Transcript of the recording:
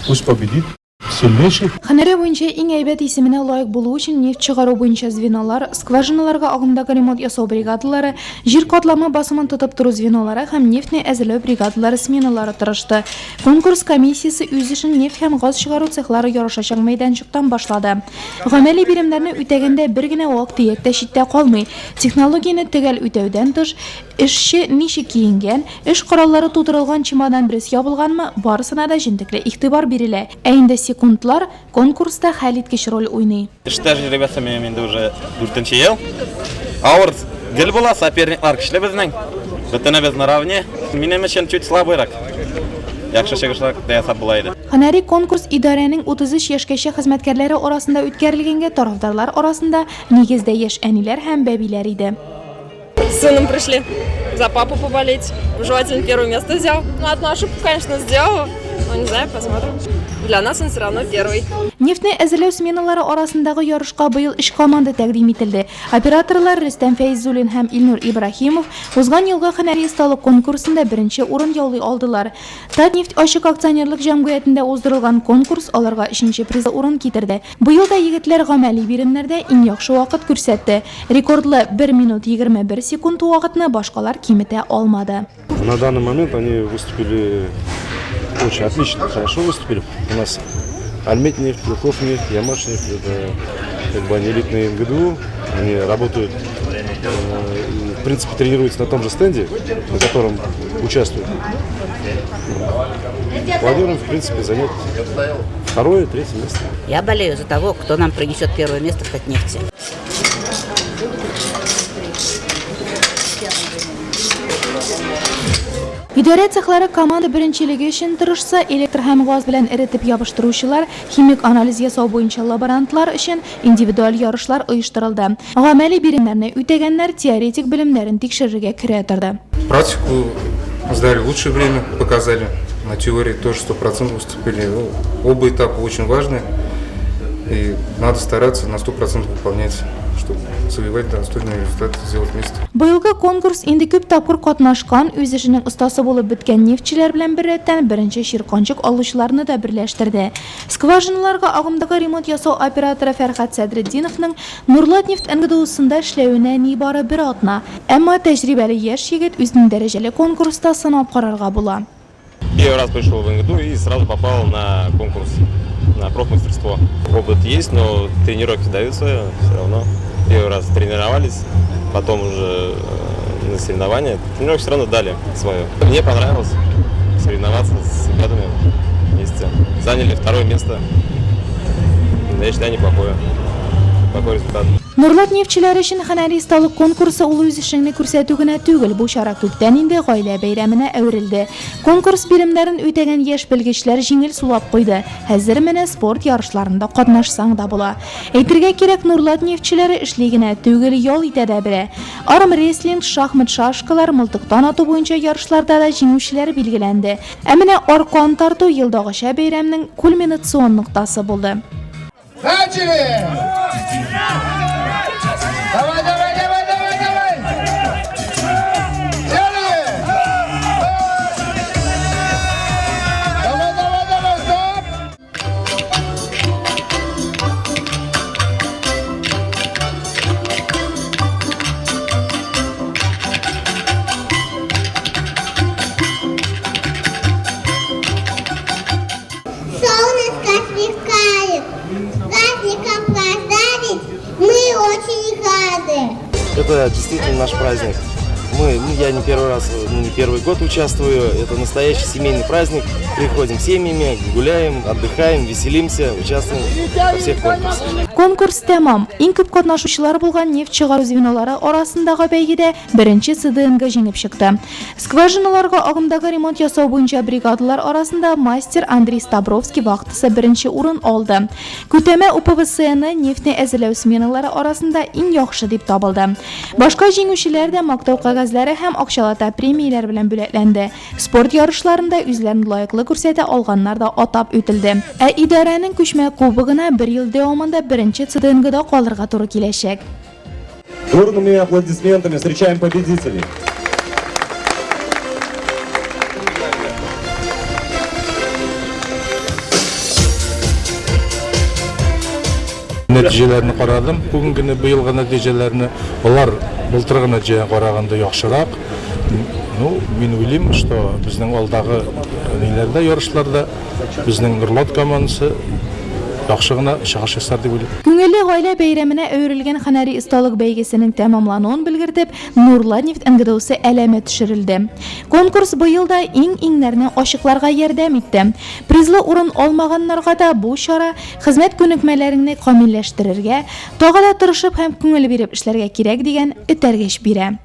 Пусть победит сильнейший. Һөнәре буенча иң әйбәт исеменә лаек булу өчен нефть чыгару буенча звенолар, скважиналарга агымдагы ремонт ясау бригадалары, җир катламы басымын тотып тору звенолары һәм нефтьне әзерләү бригадалары сменалары тырышты. Конкурс комиссиясе үз эшен нефть һәм газ чыгару цехлары ярышачак мәйданчыктан башлады. Гамәли биремнәрне үтәгәндә бер генә вак-төяк тә читтә калмый. Технологияне төгәл үтәүдән тыш, эшче ничек киенгән, эш кораллары тутырылган чемодан дөрес ябылганмы, барысына да җентекле игътибар бирелә. Ә инде секундлар конкурста хәлиткеч роль уйный. Эш тәҗрибәсе минем инде уже дүртенче ел. Авыр гел була, соперниклар көчле безнең. Бөтенебез наравне. Минем өчен чуть слабыйрак. Яхшы чыгышлар да ясап була иде. Һөнәри конкурс идарәнең 33 яшькәчә хезмәткәрләре арасында үткәрелгәнгә тарафдарлар арасында нигездә яшь әниләр һәм бәбиләр иде. С сыном пришли за папу поболеть. Желательно первое место взял. Ну, одну ошибку, конечно, сделала. Но не знаю, посмотрим. Для нас он все равно первый. Нефтьне әзерләү сменалары арасындагы ярышка быел өч команда тәкъдим ителде. Операторлар Рөстәм Фәйзуллин һәм Илнур Ибраһимов узган елгы һөнәри осталык конкурсында беренче урын яулый алдылар. Татнефть ачык акционерлык җәмгыятендә уздырылган конкурс аларга өченче призлы урын китерде. Быел да егетләр гамәли биремнәрдә иң яхшы вакыт күрсәтте. Рекордлы бер минут 21 секунд вакытны башкалар киметә алмады. На данный момент они выступили очень отлично, хорошо выступили. У нас Альметнефть, Луховнефть, Ямашнефть, это как бы они элитные МГДУ, они работают и, в принципе, тренируются на том же стенде, на котором участвуют. Планируем, в принципе, занять второе, третье место. Я болею за того, кто нам принесет первое место в Татнефти. Идарә цехлары команда беренчелеге өчен тырышса, электр һәм газ белән эретеп ябыштыручылар, химик анализ ясау буенча лаборантлар өчен индивидуаль ярышлар оештырылды. Гамәли биремнәрне үтәгәннәр теоретик белемнәрен тикшерергә керә торды. Практику сдали лучшее время, показали. На теории тоже 100% выступили. Ну, оба этапа очень важны. И надо стараться на 100% выполнять, чтобы завоевать достойный результат, сделать место. Быелгы конкурс инде күп тапкыр катнашкан, үз эшенең остасы булып беткән нефтьчеләр белән беррәттән беренче чирканчык алучыларны да берләштерде. Скважиналарга агымдагы ремонт ясау операторы Фәрхәт Сәдретдиновның Нурлатнефть НГДУсында эшләвенә нибары бер атна. Әмма тәҗрибәле яшь егет үзен дәрәҗәле конкурста сынап карарга була. Первый раз пришел в НГДУ и сразу попал на конкурс, на профмастерство. Опыт есть, но тренировки даются все равно. Первый раз тренировались, потом уже на соревнования. Тренировки все равно дали свое. Мне понравилось соревноваться с ребятами вместе. Заняли второе место. Я считаю, неплохое. Неплохой результат. Нурлат нефтьчеләре өчен һөнәри осталык конкурсы ул үз эшеңне күрсәтү генә түгел, бу чара күптән инде гаилә бәйрәменә әверелде. Конкурс биремнәрен үтәгән яшь белгечләр җиңел сулап куйды. Хәзер менә спорт ярышларында катнашсаң да була. Әйтергә кирәк, Нурлат нефтьчеләре эшли генә түгел, ял итә дә белә. Армрестлинг, шахмат-шашкалар, мылтыктан ату буенча ярышларда да җиңүчеләр билгеләнде. Ә менә аркан тарту елдагыча бәйрәмнең кульминацион ноктасы булды. Начали! Давай, давай, давай, давай, давай! Сели! Давай, давай, давай, стоп! Солнышко сверкает. Праздником поздравить мы очень рады. Это действительно наш праздник. Мы, ну, я не первый раз, не первый год участвую. Это настоящий семейный праздник. Приходим семьями, гуляем, отдыхаем, веселимся, участвуем во всех конкурсах. Конкурс тәмам. Иң күп катнашучылар булган нефть чыгару звенолары арасындагы бәйгедә беренче ЦДНГ җиңеп чыкты. Скважиналарга агымдагы ремонт ясау буенча бригадалар арасында мастер Андрей Стабровский вахтасы беренче урын алды. Күтәмә УПВСНы нефтьне әзерләү сменалары арасында иң яхшы дип табылды. Башка җиңүчеләр дә мактау кәгазьләре һәм акчалата премияләр белән бүләкләнде. Спорт ярышларында үзләрен лаеклы күрсәтә алганнар да атап үтелде. Ә идарәнең күчмә кубогына бер ел дәвамында беренче ЦДНГда калырга туры киләчәк. Бурными аплодисментами встречаем победителей. Нәтиҗәләрне карадым, бүгенгене, быелгы нәтиҗәләрне. Алар былтыргы нәтиҗәгә караганда яхшырак. Ну, мин уйлыйм, что безнең алдагы ниләрдә, ярышларда безнең Нурлат командасы яхшы гына чыгыш ясар дип уйлыйм. Күңелле гаилә бәйрәменә әверелгән һөнәри осталык бәйгесенең тәмамлануын белгертеп, Нурлатнефть НГДУсы әләме төшерелде. Конкурс быел да иң-иңнәрне ачыкларга ярдәм итте. Призлы урын алмаганнарга да бу чара хезмәт күнекмәләреңне камилләштерергә, тагы да тырышып һәм күңел биреп эшләргә кирәк дигән этәргеч бирә.